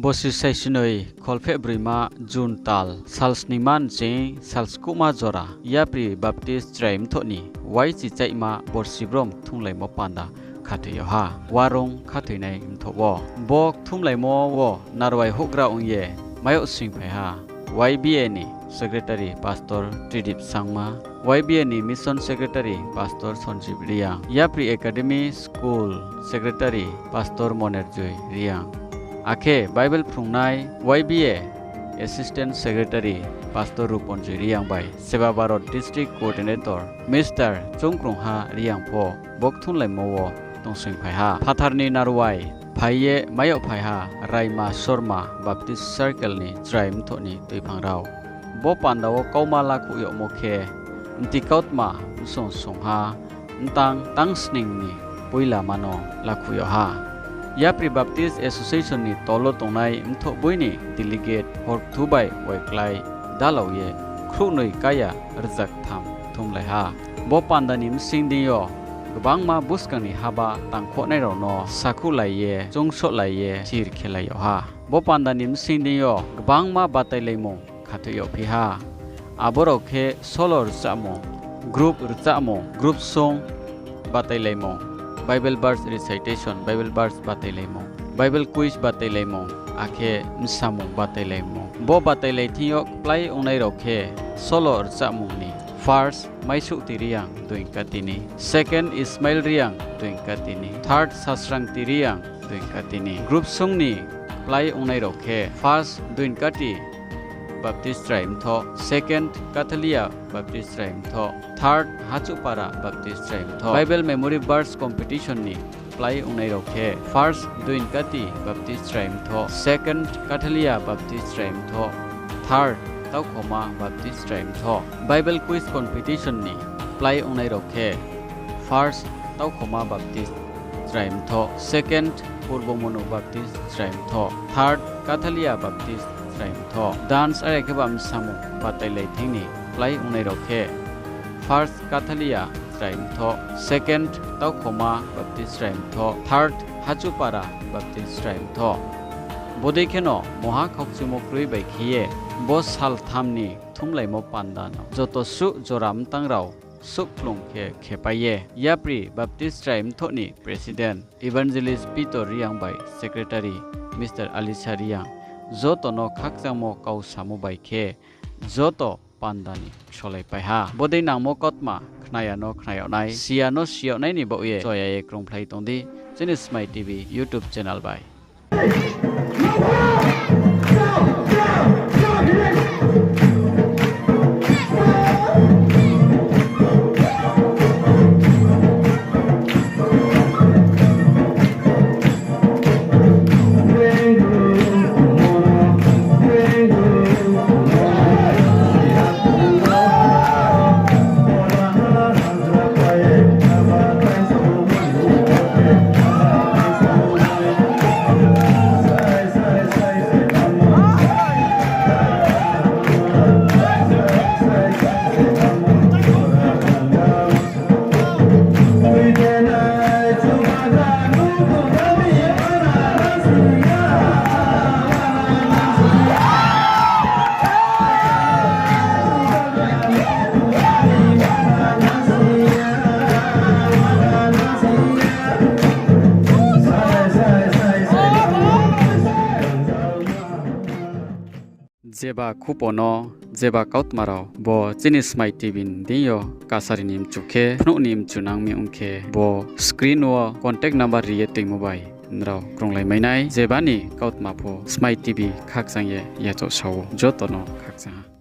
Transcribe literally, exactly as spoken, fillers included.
Bosi saisinoi kholpheh broima June tal, sal sningma nching sal skuhma jora, yapri Baptist chrai mthoh ni waichichaihma borsi brom kthumlaimo panda khathoi yag ha, warung khathoinai mthoh wo. Bo kthumlaimo wo narwai houhgra ong ye maiyag singphai ha, Y B A ni secretary pastor Tridip Sangma, Y B A ni mission secretary pastor Sanjib Reang, yapri academy school secretary pastor Monerjoi Reang, akhe Bible phrungnai Y B A assistant secretary pastor Ruponjoi Reang bai Seva Bharat district coordinator Mister Chungkrungha Reang pho bo kthumlaimo wo tongsoingphai ha. Phathar ni narwai phai ye maiyag phai ha Raima Sorma Baptist circle ni chrai mthoh ni tuiphang rao. Bo panda wo kauma lakhuh yagmo khe, mti kautma bsong songha mtang tang sning ni poila ma no lakhuh yag ha. Yapri Baptist Association ni tol wo tongnai mthoh boi ni delegate horkthu bai waiklái dalao ye khrouhnoi kaya rzaktham kthumlai ha. Bo panda ni bsing deing yo gbangma buskang ni haba tangkhohnai rao no sakhouhlai ye, choungsohlai ye, thir khelai yag ha. Bo panda ni bsing deing yo gbangma batailaimung khathoi yagphi ha. Abo rao khe solo rchahmung, group rchahmung, group song batailaimung, Bible verse recitation, Bible verse batailaimung, Bible quiz batailaimung, akhe bsamung batailaimung. Bo batailai thing yo kplái ongnai rao khe solo rchahmung ni first Maisouhti Reang, Doingkati ni, second Ismail Reang, Doingkati ni, third Sasrangti Reang, Doingkati ni. Group song ni kplái ongnai rao khe first Doingkati Baptist chrai mthoh, second Kathalia Baptist chrai mthoh, third Hachuhpara Baptist chrai mthoh. Bible memory verse competition ni kplái ongnai rao khe first Doingkati Baptist chrai mthoh, second Kathalia Baptist chrai mthoh, third Taukhoma Baptist chrai mthoh. Bible quiz competition ni kplái ongnai rao khe first Taukhoma Baptist chrai mthoh, second Purbo Monu Baptist chrai mthoh, third Kathalia Baptist chrai mthoh. Dance are khe ba bsamung batailai thing ni kplái ongnai rao khe first Kathalia chrai mthoh, second Taukhoma Baptist chrai mthoh, third Hachuhpara Baptist chrai mthoh. Bodei kheno moha khaukchumo kroi bai khe ye bo saltham ni kthumlaimo panda no joto suh jora mtang rao suhkplung khe khepai ye yapri Baptist chrai mthoh ni president Evangelist Pitor Reang bai secretary Mister Alisa Reang joto no khakchangmo kau samo bai khe joto panda ni ksolaipai ha. Bodei nangmo kautma khnaya no khna yag nai, siya no si yag nai ni baoh ye choya ye krungphlai tong di chini Smai T V YouTube channel bai. Jeba khupo no, jeba kautma rao bo chini Smai T V ni deing yo kasari ni mchu khe, phnuh ni mchu nang mi ong khe, bo screen wo contact number ri ye toingmo bai nrao krunglai mai nai. Jeba ni kautma pho Smai T V khakchang ye yachaoh sa ou, joto no khakchang ha.